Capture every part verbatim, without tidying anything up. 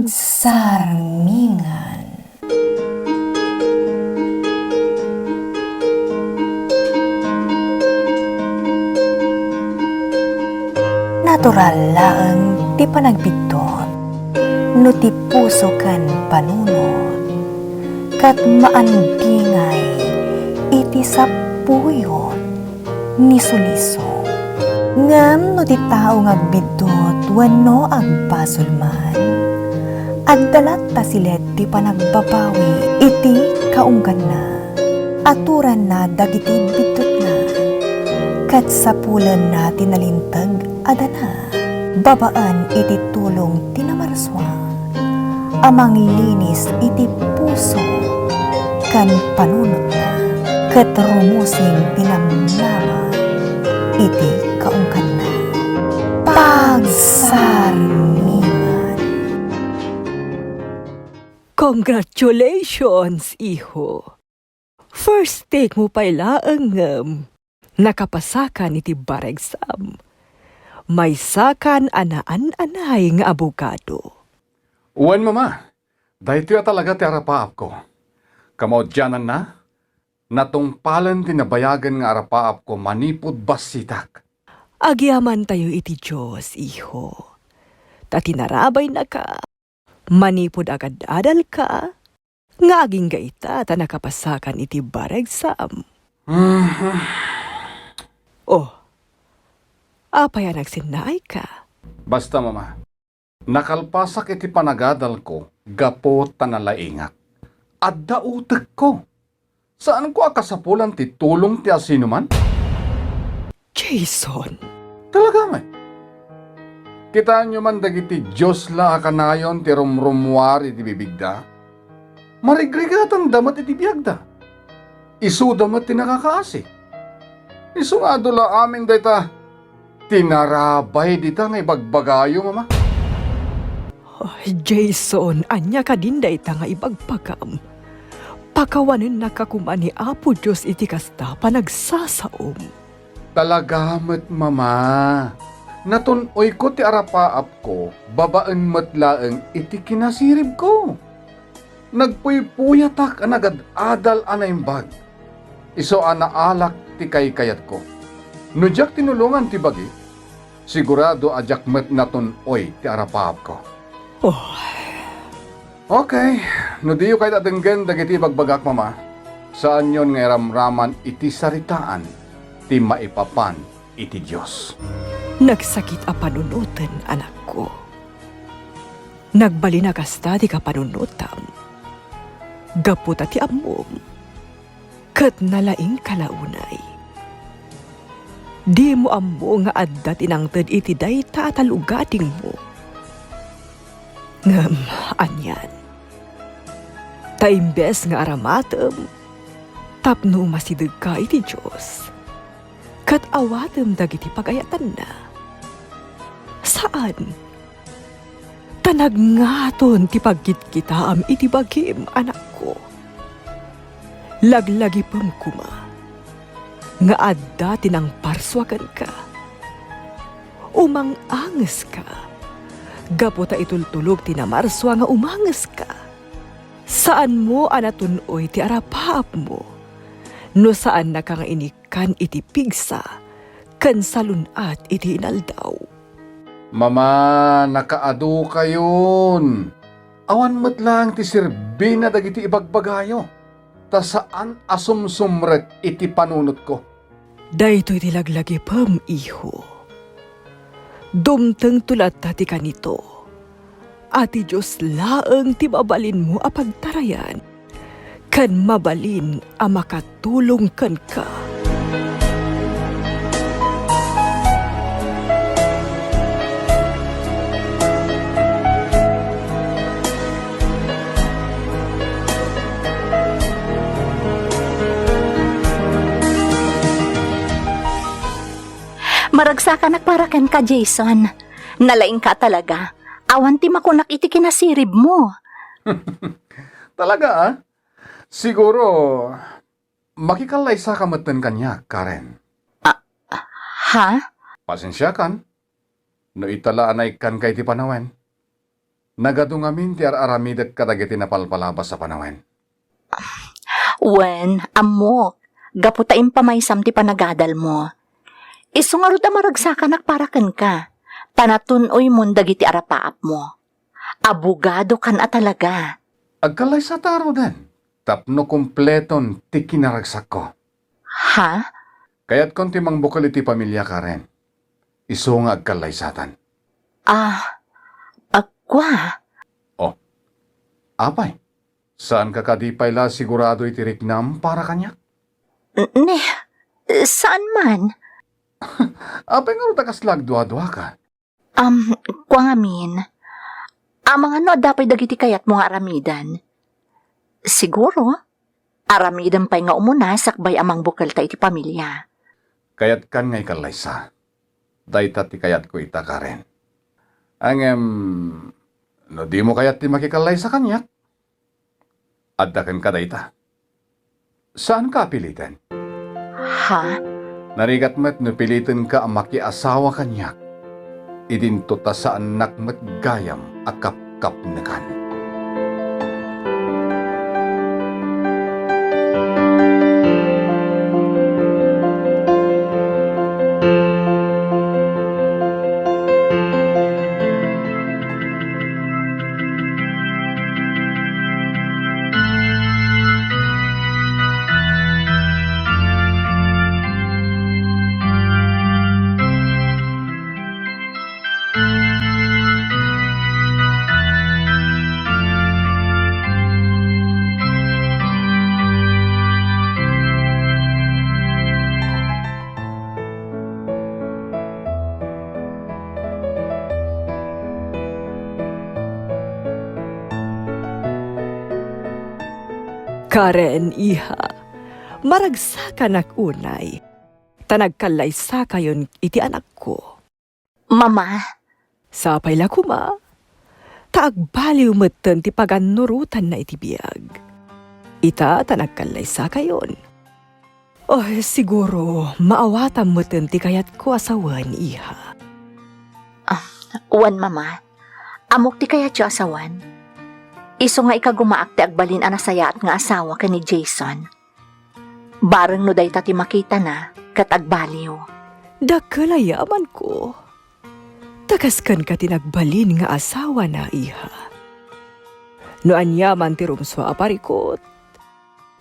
Sarmingan. Natural laeng ti panagbiddut no ti puso ken panunot, ket maandingay iti sapuyot ni suliso. Ngem no ti tao nga agbiddut wenno agbasol man, adda latta silet ti panagbabawi iti kaungganna. Aturanna dagiti biddutna, ket sapulenna ti nalinteg a dana babaen iti tulong ti Namarsua a manglinis iti puso ken panunotna, ket rumusing ti namnama iti kaungganna. Pagsarmingan. Congratulations, iho! First take mo pay laeng ngem nakapasakan iti baregsam. Maysakan a naan-anay nga abogado. Wen, Mama, daytoy a talaga ti arapaapko. Kamaudiananna, natungpalen ti nabayagen nga arapaapko manipud bassitak. Agyamantayo iti Dios, iho. Ta tinarabaynaka manipud agad-adalka nga agingga ita ta nakapasakan iti baregsam. Mhm. Oh, apay a nagsinnaayka? Basta, Mama, nakalpasak iti panagadalko gapu ta nalaingak. Adda utekko. Saanko a kasapulan ti tulong ti asinoman? Jason! Talaga met. Kitaenyo man dagiti dios la a kanayon ti rumrummuar iti bibigda. Marigrigatanda met iti biagda. Isuda met ti nakakaasi. Isu nga adu la amin dayta, tinarabay dita nga ibagbagayo, Mama. Oh, Jason, ania kadin dayta nga ibagbagam? Pakawanennaka koma ni Apo Dios iti kasta panagsasaom. Talaga met, Mama. Natun-oyko ti arapaapko babaen met laeng iti kinasiribko. Nagpuypuyatak a nagad-adal a naimbag. Isu a naalak ti kaykayatko. No diak tinulongan ti bagi, sigurado a diak met natun-oy ti arapaapko. Oh. Okay, no diyo kayat a denggen dagiti ibagbagak, Mama, saanyon nga iramraman iti saritaan ti maipapan iti Dios. Nagsakit a panunoten, anakko. Nagbalin a kasta ti kapanunotam. Gapu ta ti ammom, ket nalaingka la unay. Dimo ammo nga adda ti nangted iti dayta a talugadingmo. Ngem anian? Ta imbes nga aramatem tapno umasidegka iti Dios, ket awatem dagiti pagayatanna. Saan. Ta nagngaton ti pagkitkitaam iti bagim, anakko. Laglagipem koma nga adda ti nangparsua kenka. Umang-angeska gapu ta itultulog ti namarsua nga umangeska. Saanmo a natun-oy ti arapaapmo no saannaka nga inikkan iti pigsa ken salun-at iti inaldaw. Mama, nakaadukayon. Awan met laeng ti serbina dagiti ibagbagayo, ta saan a sumsumrek iti panunotko. Daytoy ti laglagipem, iho. Dumtengto latta ti kanito, a ti Dios laeng ti mabalinmo a pagtarayan ken mabalin a makatulong kenka. Maragsakanak para kenka, Jason. Nalaingka talaga. Awan ti makunak iti kinasiribmo. Talaga, ah? Siguro, makikallaysa ka metten kaniak, Karen. Ah, ha? Pasensiakan, no ita la a naikkanka iti panawen. Nagadu ngamin ti ar-aramidek kadagiti napalpalabas a panawen. Wen, ammok, gapu ta impamaysam ti panagadalmo. Isu ngarud a maragsakanak para kenka, ta natun-oymon dagiti arapaapmo. Abogadokan a talaga. Agkallaysata ngaruden, tapno kompleton ti kinaragsakko. Ha? Kayatkon ti mangbukel iti pamilia, Karen. Isu nga agkallaysatan. Ah, ah, kua? Oh, apay? Saanka kadi pay la sigurado iti riknam para kaniak? N-, ne, saan man. Apay ngarud a kasla agduaduaka? Am, kua ngamin, amangan no adda pay dagiti kayatmo nga aramiden. Siguro, aramiden pay nga umuna sakbay a mangbukelta iti pamilia. Kayatkan nga ikallaysa. Dayta ti kayatko ita, Karen. Ngem, no dimo kayat ti makikallaysa kaniak, adda kenka dayta. Saanka a piliten. Ha? Narigat met no pilitenka a makiasawa kaniak. Idinto ta saannak met gayam a kapkapnekan. Karen, iha, maragsakanak unay, ta nagkallaysakayon iti anakko. Mama. Sapay la koma, ta agbaliw metten ti pagannurotanna iti biag. Ita ta nagkallaysakayon. Oh, siguro, maawatam metten ti kayatko a sawen, iha. Ah, wen, Mama. Ammok ti kayatyo a sawen. Isu nga ikagumaak ti agbalin a nasayaat nga asawa ken ni Jason. Bareng no dayta ti makitana, ket agbaliw. Dakkel a yamanko. Ta kas kenka ti nagbalin nga asawana, iha. No aniaman ti rumsua a parikut,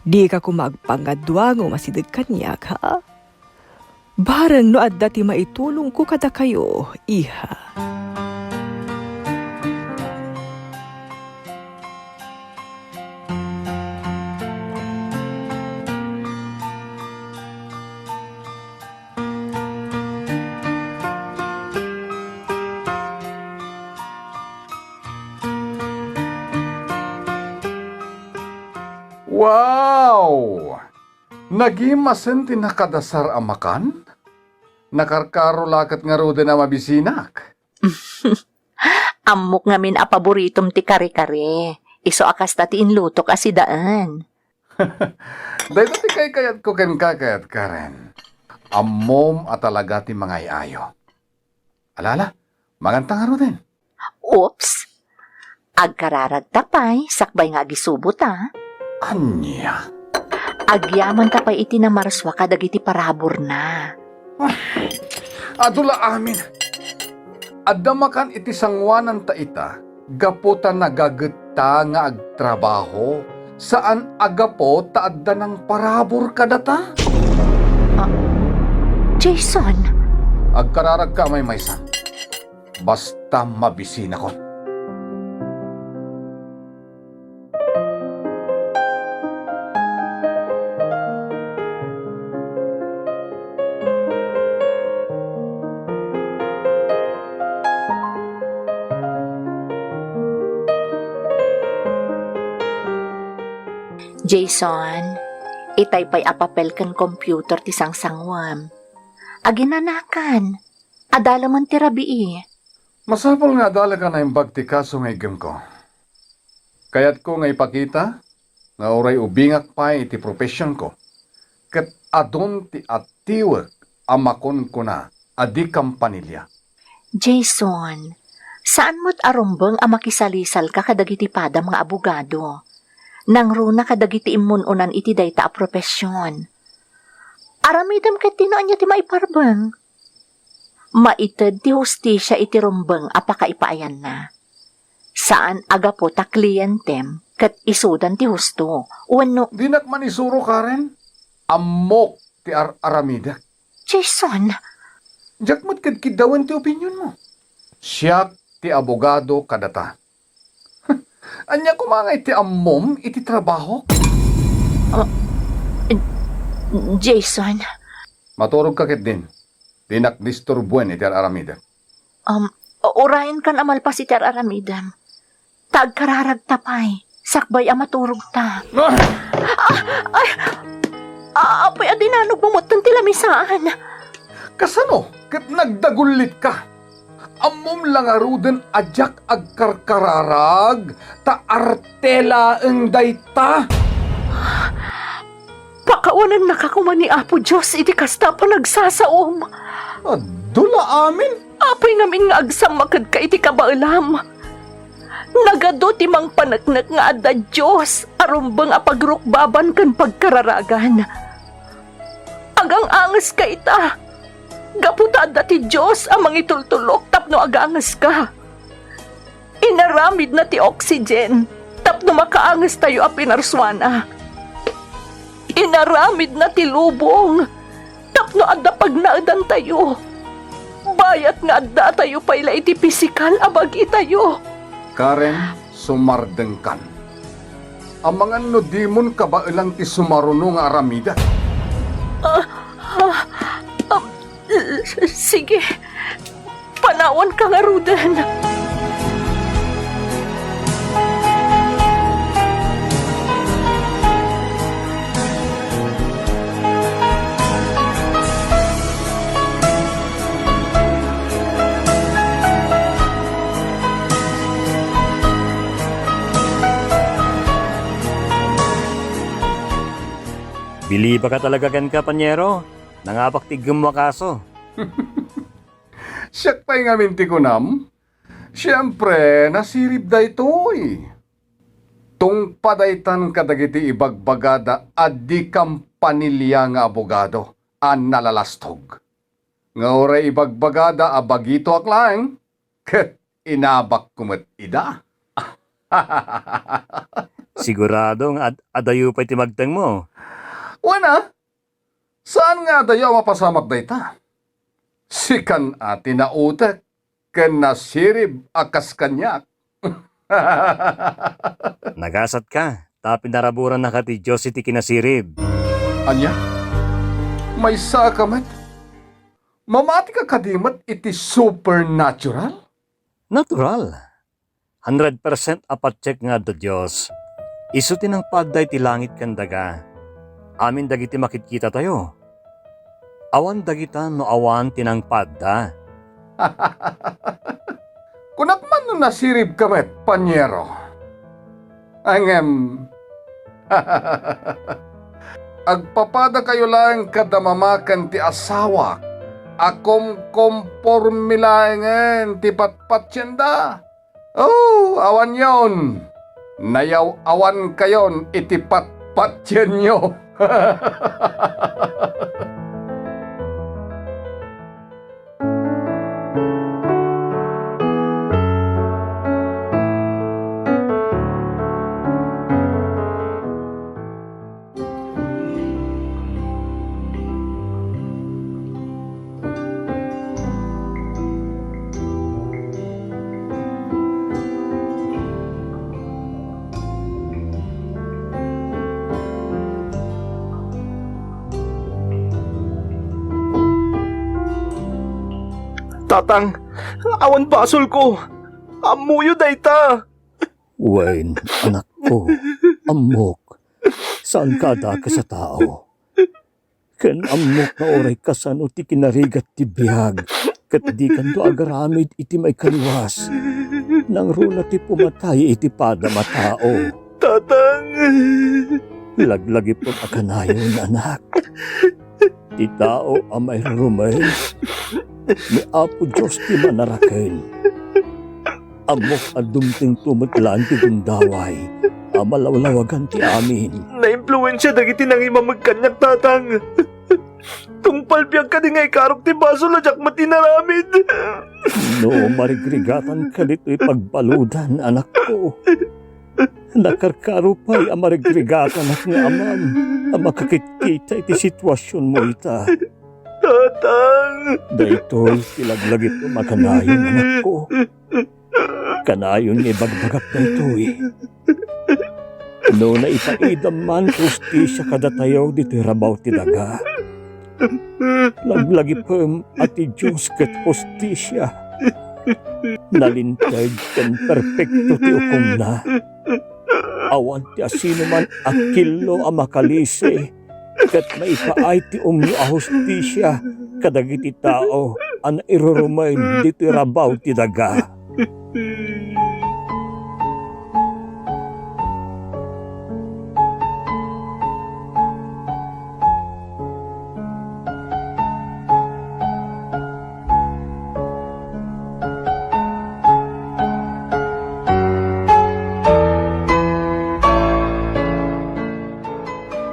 dika koma agpangaduango nga asideg kaniak, ha? Bareng no adda ti maitulongko kadakayo, iha. Wow! Nagimasen ti nakadasar a makan? Nakarkaro la ket ngaruden a mabisinak. Ammok ngamin a paboritom ti kare-kare. Isu a kasta ti inlutok a sidaen. Dayta ti kaykayatko kenka, Karen. Ammom a talaga ti mangay-ayo. Alala, manganta ngaruden. Oops! Agkararagta pay, sakbay nga agisubo ta. Ania? Agyamanta pay iti namarsua kadagiti paraburna. Adu la amin. Adda makan iti sangoananta ita, gapu ta nagagetta nga agtrabaho, saan a gapu ta adda nangparabur kadata. Ah, Jason! Agkararagka a maymaysa. Basta mabisinakon. Jason, itay pay a papel ken computer ti sangsanguem. Aginanakan, adalamen ti rabii. Masapul nga adalaka naimbag ti kaso nga iggemko. Kayatko nga ipakita nga uray ubingak pay iti professionko, ket adun ti atiwek a makunkuna a di kampanilya. Jason, Saan met a rumbeng a makisalisalka kadagiti padam nga abogado. Nangruna kadagiti immun-unan iti dayta a profesion. Aramidem ketdi no ania ti maiparbeng. Maited ti hustisia iti rumbeng a pakaipaayanna. Saan a gapu ta klientem ket isudan ti husto wenno Dinak manisuro, Karen. Ammok ti ar-aramidek. Jason! Diak met kedkiddawen ti opinionmo. Siak ti abogado kadata. Ania koma nga iti ammom iti trabahok? Ah, Jason. Maturogka ketdin. Dinak disturbuen iti ar-aramidek. Um, urayenkan a malpas iti ar-aramidem. Ta agkararagta pay, sakbay a maturogta. Ah! Ah, ay! Ah, apay a dinanogmo metten ti lamisaan. Kasano ket nagdagullitka? Ammom la ngaruden a diak agkarkararag, ta arte laeng dayta. Pakawanennaka koma ni Apo Dios iti kasta a panagsasaom. Adu la amin. Apay ngamin nga agsammakedka iti kabaelam? Nagadu ti mangpaneknek nga adda Dios a rumbeng a pagrukbaban ken pagkararagan. Agang-angeska ita, gapu ta adda ti Dios a mangitultulok tapno agangeska. Inaramidna ti oxygen tapno makaangestayo a pinarsuana. Inaramidna ti lubong tapno adda pagnaedantayo. Bayat nga addatayo pay la iti pisikal a bagitayo. Karen, sumardengkan. Amangan no dimon kabaelan ti sumaruno nga aramidek. Ah, ah, ah, sige. Panawanka ngaruden. Bilibaka talaga kenka, panyero. Nangabak ti iggem a kaso. Siak pay ngamin ti kunam? Siempre, nasirib daytoy. Tungpa daytan kadagiti ibagbagada a di kampanilia nga abogado a nalalastog. Nga uray ibagbagada a bagitoak laeng, ket inabakko met ida. Sigurado nga ad-, adayo pay ti magtengmo. Wen a, saan nga adayo a mapasamak dayta? Sikan a ti nautek ken nasirib a kas kaniak. Nagasatka, ta pinaraburannaka ti Dios iti kinasirib. Ania? Maysaka met? Mamatika kadi met iti supernatural? Natural. Hundred percent a patiek nga adda Dios. Isu ti nangpadda iti langit ken daga. Amin dagiti makitkitatayo. Awan dagita no awan ti nangpadda. Kunak man no nasiribka met, panyero. Ngem, agpapadakayo laeng kada mama ken ti asawak a kumkomporme laengen ti patpatienda. Oh, awanyon! Nayaw-awankayon iti patpatienyo! Tatang, awan basolko. Ammoyo dayta. Wen, anakko, ammok, saanka a dakes a tao. Ken ammok nga uray kasano ti kinarigat ti biag, ket dikanto agaramid iti maikaliwas. Nangruna ti pumatay iti padam a tao. Tatang! Laglagipem a kanayon, anak. Ti tao a mairurumeng, ni Apo Dios ti manaraken. Ammok a dumtengto met laeng ti gundaway a malawlawagan ti amin. Naimpluensia dagiti nangimameg kaniak, Tatang. Tungpal biag kadi nga ikarok ti basol a diak met inaramid. No marigrigatanka ditoy pagbaludan, anakko, nakarkaro pay a marigrigatanak nga amam a makakitkita iti situasionmo ita. Tatang! Daytoy ti laglagitom a kanayon, anakko. Kanayon nga ibagbagak daytoy. No naipaidam man ti hustisia kadatayo ditoy rabaw ti daga, laglagipem a ti Dios ket hustisia. Nalinteg ken perpekto ti ukomna. Awan ti asinoman a killo a makalisi ket maipaay ti umno a hustisia kadagiti tao a nairurumen ditoy rabaw ti daga.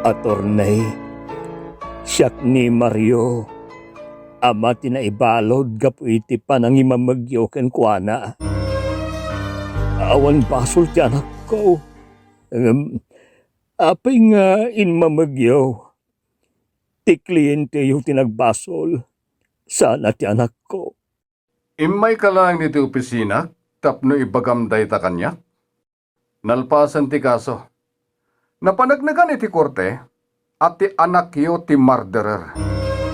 Attorney, siak ni Mario, ama ti naibalud gapu iti panangimamegyo kenkuana. Awan basol ti anakko. Ngem apay nga immamegyo? Ti klienteyo ti nagbasol, sana ti anakko. Immayka laeng ditoy opisina tapno ibagam dayta kaniak. Nalpasen ti kaso, napaneknekan iti korte a ti anakyo ti murderer.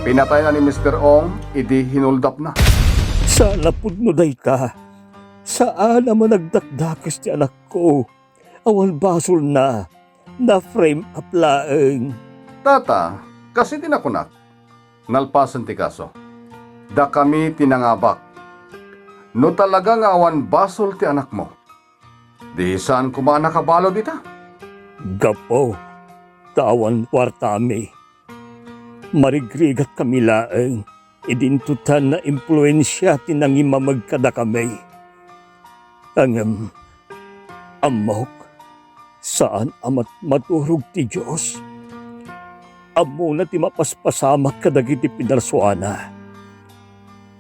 Pinatayna ni Mister Ong idi hinuldapna. Sana pudno dayta. Saan a managdakdakes ti anakko. Awan basolna. Na-frame up laeng. Tata, kas iti nakunak, nalpasen ti kaso. Dakami ti nangabak. No talaga nga awan basol ti anakmo, di saan koma a nakabalud ita? Gapu ta awan kuartami, marigrigatkami laeng. Idinto ta naimpluensia ti nangimameg kadakami. Ngem, ammok, saan a mat-, maturog ti Dios. Ammona ti mapaspasamak kadagiti pinarsuana.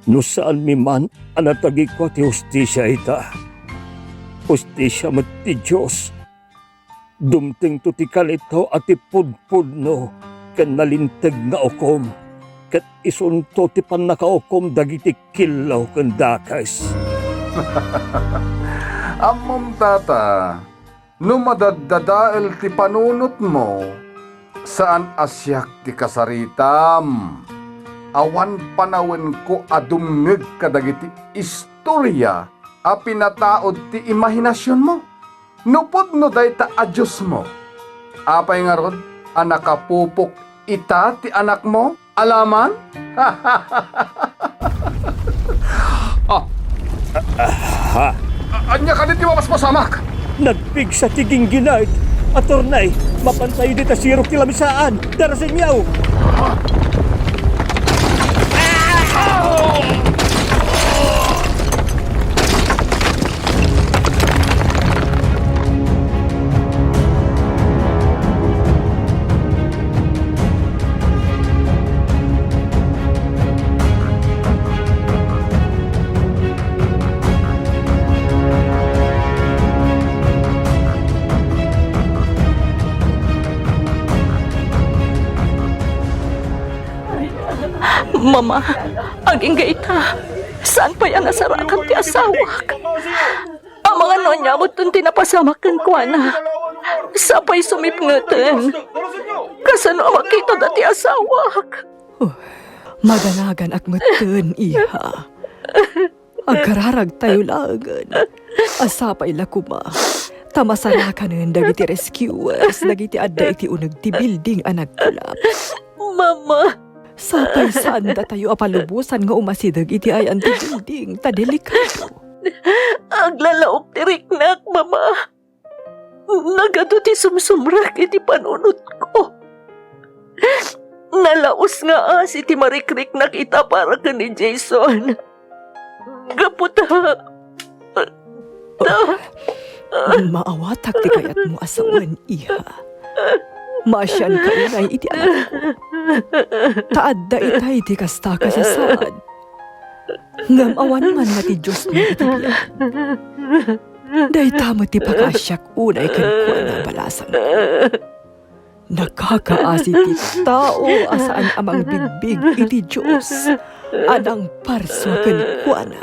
No saanmi man a natagikua ti hustisia ita, hustisia met ti Dios. Dumtengto ti kalitaw a ti pudpudno ken nalinteg nga ukom, ket isunto ti pannakaukom dagiti killo ken dakes. Ammom, tata, no madaddadael ti panunotmo, saan a siak ti kasaritam. Awan panawenko a dumngeg kadagiti istorya a pinataud ti imahinasionmo. No pudno dayta a diosmo, apay ngarud a nakapupok ita ti anakmo? Alaman? Ah. A-, ania kadi ti mapaspasamak? Nagpigsa ti gingginay. Attorney, mapantayo dita sirok ti lamisaan. Darasenyo! Mama, agingga ita. Saan pay a nasarakan ti asawak? Amangan no ania metten ti napasamak kenkuana. Sapay sumipngeten. Kasano a makitada ti asawak? Oh, madanaganak metten, iha. Agkararagtayo laengen a sapay la koma ta masarakanen dagiti rescuers dagiti adda iti uneg ti building a nagkolaps. Mama! Sapay saandatayo a palubosan nga umasideg iti ay-an ti building ta delikado. Aglalaok ti riknak, Mama. Nagadu ti sumsumrek iti panunotko. Nalaus nga asi ti marikriknak ita para ken ni Jason. Gapu ta, Maawatak ti kayatmo a sawen, iha. Maasianka unay iti anakko. Ta adda itay ti kasta a kasasaad. Ngem awan man natidiosmo iti biag. Dayta met ti pakaasiak unay kenkuana, balasangko. Nakakaasi ti tao a saan a mangbigbig iti Dios a nangparsua kenkuana.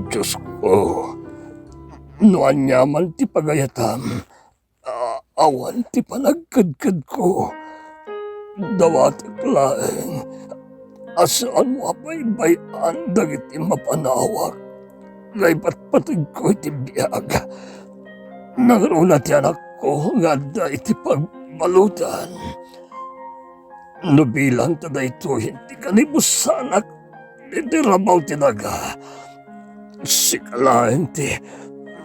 Diosko, no aniaman ti pagayatam, a-, awan ti panagkedkedko. Dawatek laeng a saanmo a baybay-an dagiti mapanawak nga ipatpategko iti biag. Nangruna ti anakko nga adda iti pagbaludan. No bilang ta daytoy ti kanibusanak iti rabaw ti daga, sika laeng ti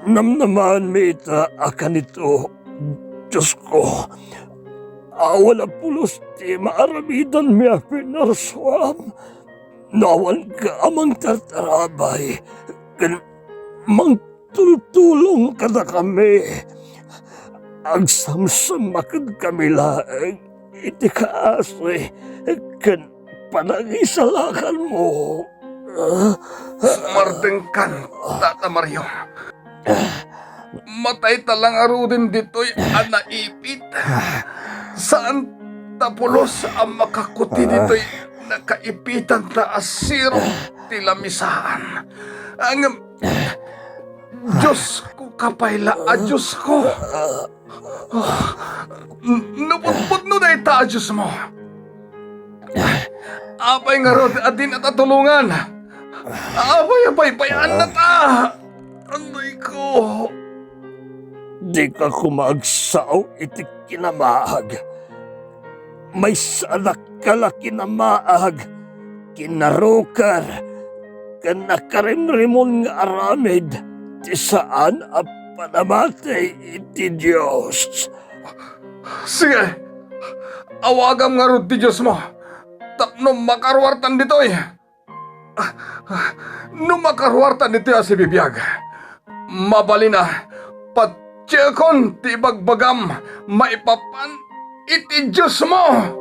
namnamaanmi ita a kanito, Diosko. Awan a pulos ti maaramidanmi a pinarsuam. No awanka a mangtartarabay ken mangtultulong kadakami, agsamsamakenkami laeng iti kaasi ken panangisalakanmo. Sumardengkan, Tata Mario. Matayta la ngaruden ditoy a naipit. Saan ta pulos a makakuti ditoy nakaipitanta a sirok ti lamisaan. Ngem, Diosko, kapay la a Diosko. N-, no putputno dayta a Diosmo, apay ngarud a dinata tulongan? Apay a baybay-annata? Anay ko. Dika koma agsao iti kinamaag. Maysanak ka la kinamaag, kinaruker, ken nakarimrimon nga aramid ti saan a panamati iti Dios. Sige, awagam ngarud ti Diosmo, tapno makaruartan ditoy. No makaruartan ditoy a sibibiag, mabalin a patiekon ti ibagbagam maipapan iti Diosmo.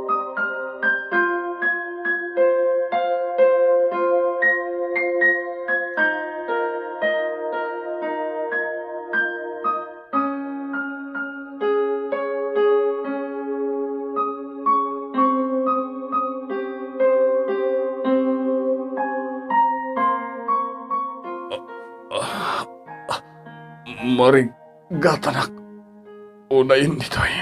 Marigatanak unayen ditoy.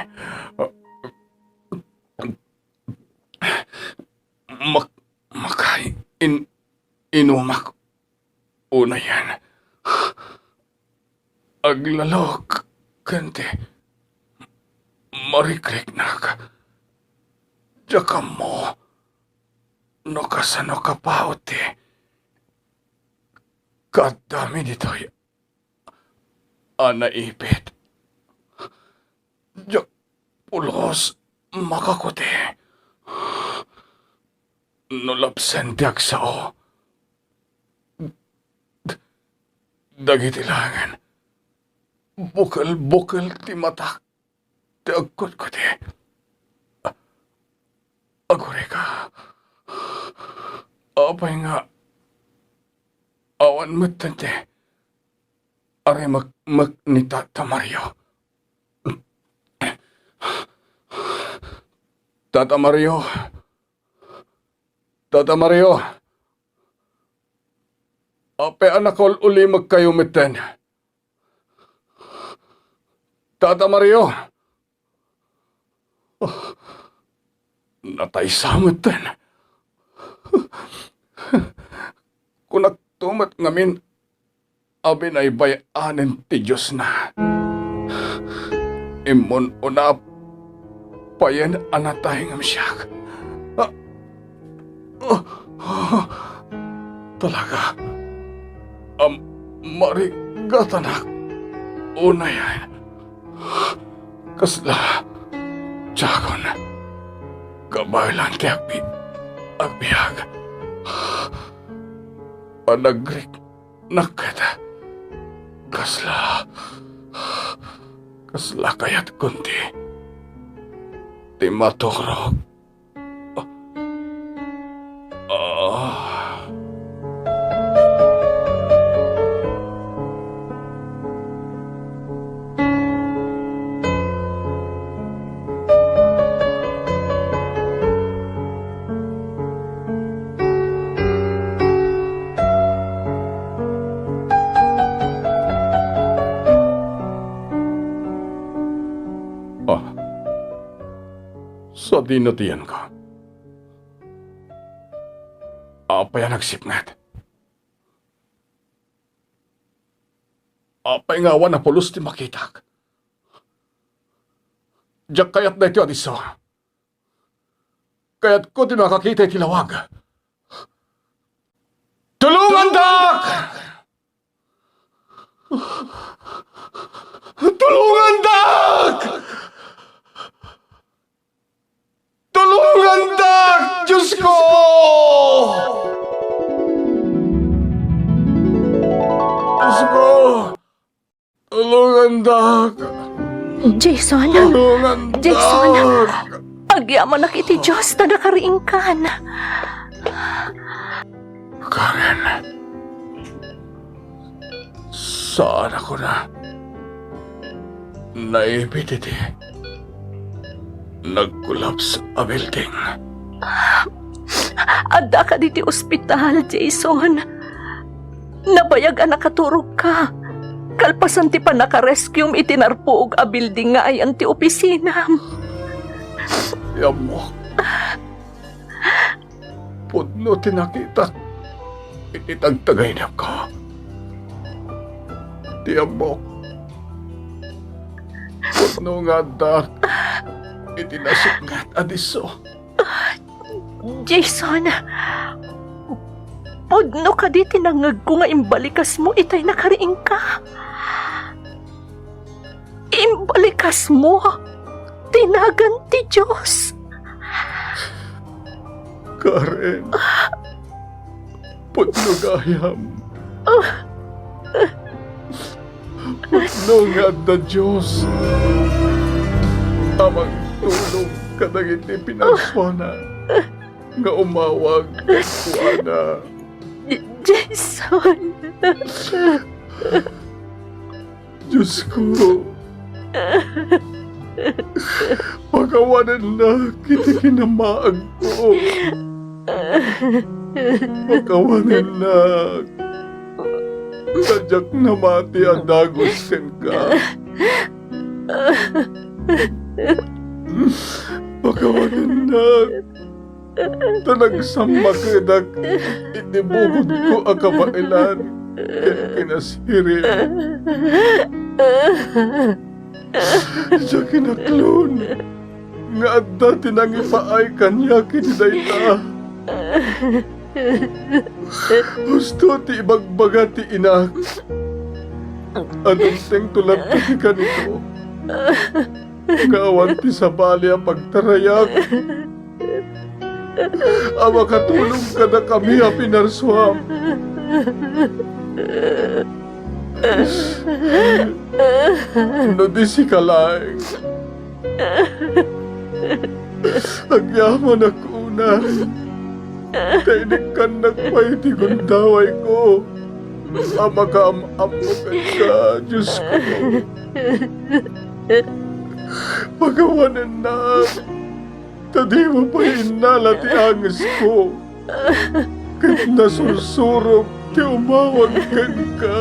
Mak-, makain-, inumak unayen. Aglalok ken ti marikriknak. Diak ammo no kasano kapaut ti kaaddami ditoy a naipit. Diak pulos makakuti. No lapsen ti agsao, d-, dagiti laengen, bukel-bukel ti matak ti agkutkuti. Agurika, apay nga awan metten ti arimekmek ni Tata Mario? Tata Mario, Tata Mario, apay a nakaul-ulimekkayo metten? Tata Mario! Nataysa metten. Kunakto met ngamin a binaybay-anen ti Diosna. Immun-una payen a natay ngem siak. Ah, ah, ah, talaga a marigatanak unayen. Kasla tiakon, kabaelan ti agbi-, agbiag. Panagriknak ket kasla, kasla kayatkon ti, ti maturog. Ah. Ah. Sadino ti yanko? Apay a nagsipnget? Apay nga awan a pulos ti makitak? Diak kayat daytoy a disso. Kayatko ti makakita iti lawag. Tulongandak! Tulongandak! Tulongandak, Diosko! Diosko! Tulongandak! Jason! Tulongandak! Jason! Agyamanak iti Dios ta nakariingkan. Karen, saan a kuna, naibit iti nagkolaps a building. Adda kadi iti ospital, Jason. Nabayag a nakaturogka. Kalpasan ti pannakarescuem iti narpuog a building nga ayan ti opisinam. Ti ammok. Pudno ti nakitak iti tagtagainepko. Ti ammok. Pudno nga addak iti nasipnget a disso. Jason, pudno kadi ti nangngegko nga imbalikasmo itay nakariingka? Imbalikasmo ti nagan ti Dios. Karen, pudno gayam. Pudno nga adda Dios a mangtulong kadagiti pinagsuana nga umawag kenkuana. Jason. Diosko, pakawanennak iti kinamaagko. Pakawanennak, ta diak namati a dagus kenka. Pakawanennak, ta nagsammakedak iti bukodko a kabaelan ken kinasirib. Diak inaklon nga adda ti nangipaay kaniak iti dayta. Husto ti ibagbaga ti inak a dimtengto latta ti kanito nga awan ti sabali a pagtarayak a makatulong kadakami a pinarsuam. No di sika laeng, agyamanak unay ta inikkannak pay ti gundawayko a makaam-ammo kenka, Diosko. Pakawanennak, ta dimo pay innala ti angesko, ket nasursurok ti umawag kenka,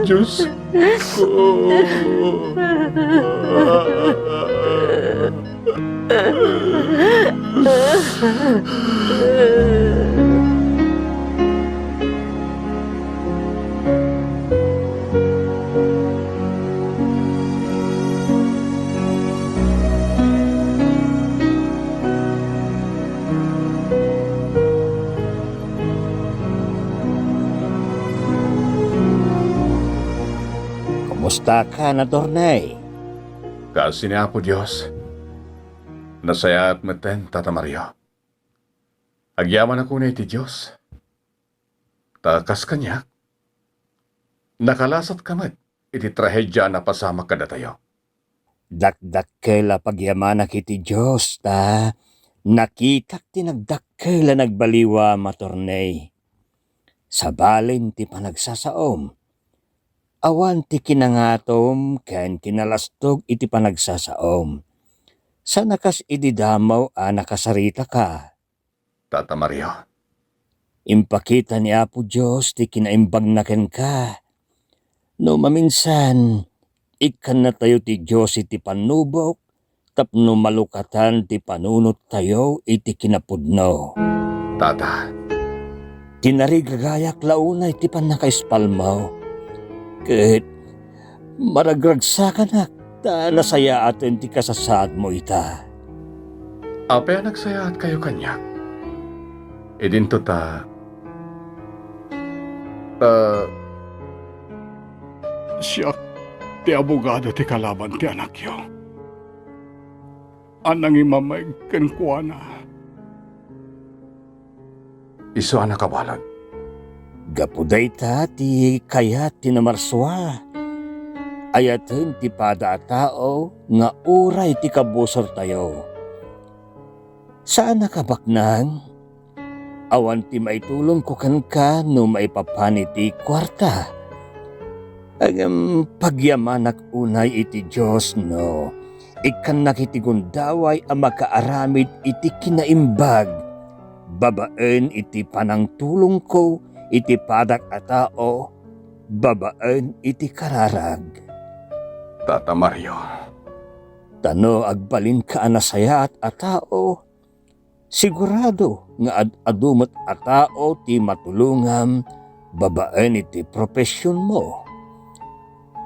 Diosko. Kumusta ka, Attorney? Kaasi ni Apo Dios. Nasayaat metten, Tata Mario. Agyamanak unay iti Dios. Ta kas kaniak, nakalasat ka met iti trahedia a napasamak kadatayo. Dakdakkel a pagyamanak iti Dios ta nakitak ti nagdakkel a nagbaliwa, Attorney. Sabalen ti panagsasaom. Awan ti kinangatom ken kinalastog iti panagsasaom. Sana kas idi damo a nakasaritaka. Tata Mario. Impakita ni Apo Dios ti kinaimbagna kenka. No maminsan, ikkannatayo ti Dios iti pannubok tapno malukatan ti panunottayo iti kinapudno. Tata. Tinarigagayak la unay ti pannakaispalmo. Ket maragragsakanak ta nasayaaten ti kasasaadmo ita. Apay a nagsayaatkayo kaniak? Idinto ta, ta, siak ti abogado ti kalaban ti anakyo a nangimameg kenkuana. Isu a nakabalud. Gapu dayta ti kayat ti namarsua. Ayaten ti pada a tao nga uray ti kabusortayo. Saan a kabaknang? Awan ti maitulongko kenka no maipapan iti kuarta. Ngem pagyamanak unay iti Dios no ikkannak iti gundaway a makaaramid iti kinaimbag babaen iti panangtulongko iti padak a tao babaen iti kararag. Tata Mario. Ta no agbalinka a nasayaat a tao, sigurado nga ad-adu met a tao ti matulongam babaen iti profesionmo.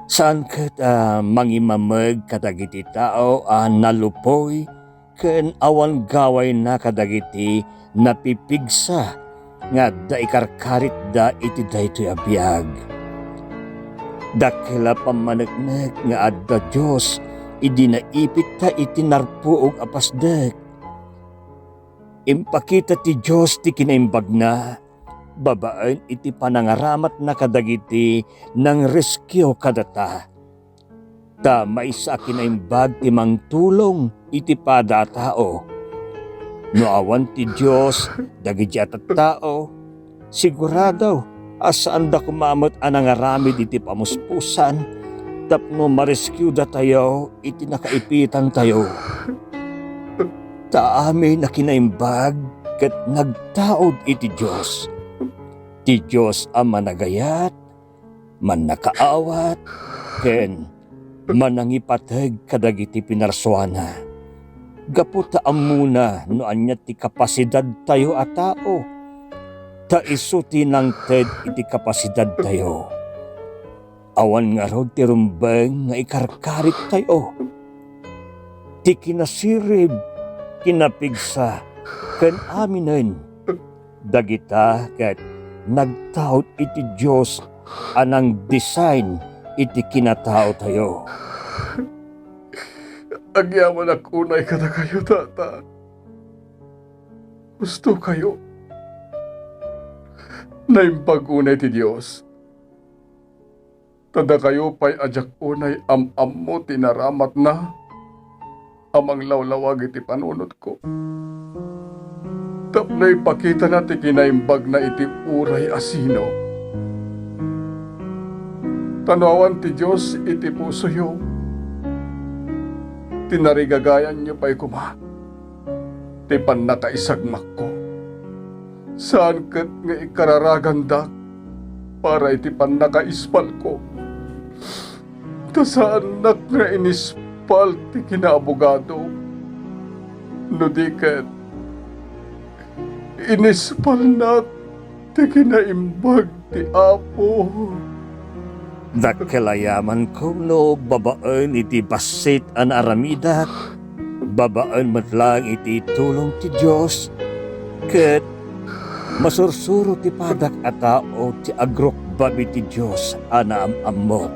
Saan ket a mangimameg kadagiti tao a nalupoy ken awan gawayna kadagiti napipigsa nga adda ikarkaritda iti daytoy a biag. Dakkel a pammaneknek nga adda Dios idi naipitta iti narpuog a pasdek. Impakita ti Dios ti kinaimbagna babaen iti panangaramatna kadagiti nangrescue kadata. Ta maysa a kinaimbag ti mangtulong iti pada a tao. No awan ti Dios dagiti a tattao, sigurado a saanda koma met a nangaramid iti pamuspusan tapno marescuedatayo iti nakaipitantayo. Ta amin a kinaimbag ket nagtaud iti Dios. Ti Dios a managayat, mannakaawat, ken manangipateg kadagiti pinarsuana. Gapu ta ammona no ania ti kapasidadtayo a tao, ta isu ti nangted iti kapasidadtayo. Awan ngarud ti rumbeng nga ikarkarittayo. Ti kinasirib, kinapigsa, ken aminen, dagita ket nagtaud iti Dios a nangdesign iti kinataotayo. Agyamanak unay kadakayo, Tata. Hustokayo. Naimbag unay ti Dios. Ta dakayo pay a diak unay am-ammo ti naramatna a manglawlawag iti panunotko. Tapno ipakitana ti kinaimbagna iti uray a sino. Ta no awan ti Dios iti pusoyo, tinarigagayanyo pay koma ti pannakaisagmakko. Saan ket nga ikararagandak para iti pannakaispalko. Ta saannak nga inispal ti kinaabogado No di ket, inispalnak ti kinaimbag ti Apo. Dakkel a yamanko no babaen iti bassit a naaramidak, babaen met laeng iti tulong ti Dios, ket masursuro ti padak a tao ti agrukbab iti Dios a naam-ammok.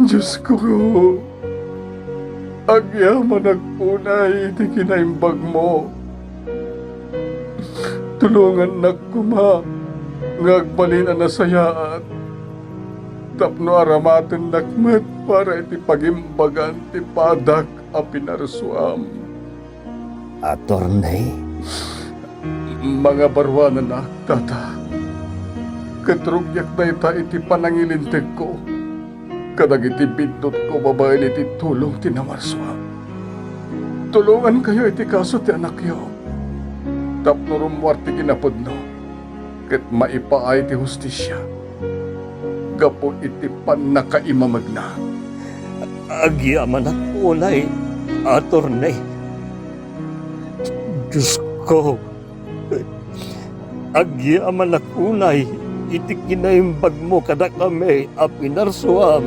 Diosko, agyamanak unay iti kinaimbagmo. Tulongannak koma nga agbalin a nasayaat tapno aramatennak met para iti pagimbagan ti padak a pinarsuam. Attorney? Mangabaruananak, Tata. Ket rugiak dayta iti panangilintegko kadagiti biddutko babaen iti tulong ti namarsuam. Tulongankayo iti kaso ti anakyo tapno rummuar ti kinapudno ket maipaay ti hustisia gapu iti pannakaimamegna. Agyamanak unay, Attorney. Diosko, agyamanak unay iti kinaimbagmo kadakami a pinarsuam.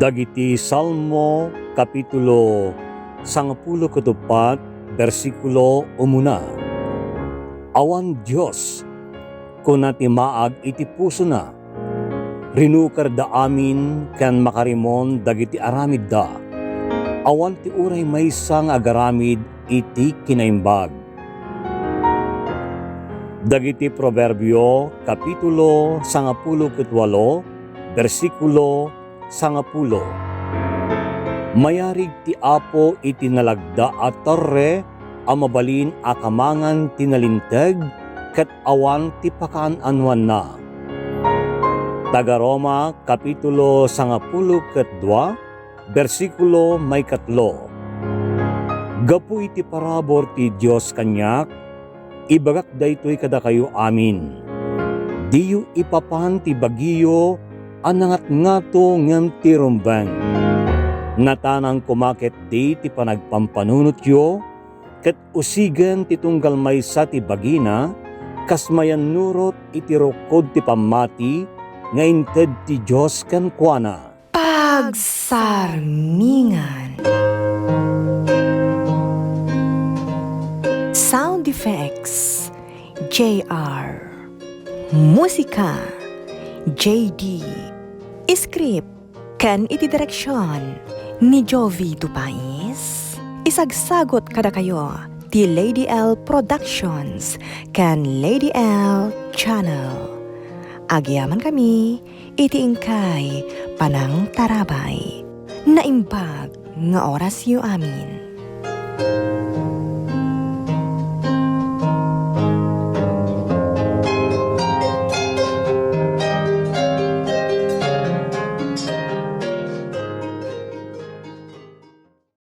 Dagiti Salmo, kapitulo sangapulo ket uppat, bersikulo umuna. Awan Dios, kuna ti maag iti pusona. Rinukerda amin ken makarimon dagiti aramidda. Awan ti uray maysa nga agaramid iti kinaimbag. Dagiti Proverbio, kapitulo sangapulo ket walo, bersikulo sangapulo. Mayarig ti Apo iti nalagda a torre a mabalin a kamangan ti nalinteg ket awan ti pakaan-anoanna. Taga-Roma, kapitulo sangapulo ket dua, bersikulo maikatlo. Gapu iti parabur ti Dios kaniak, ibagak daytoy kadakayo amin. Diyo ipapan ti bagiyo a nangatngato ngem ti rumbeng. Natanan koma ketdi ti panagpampanunotyo, ket usigen ti tunggal maysa ti bagina, kas mayannurot iti rukod ti pammati nga inted ti Dios kenkuana. Pagsarmingan. Sound effects, J R. Musika, J D. Script ken iti direksion ni Jovi Dupais. Isagsagot kadakayo ti Lady L Productions ken Lady L Channel. Agyamankami iti inkay panangtarabay. Naimbag nga orasyo amin.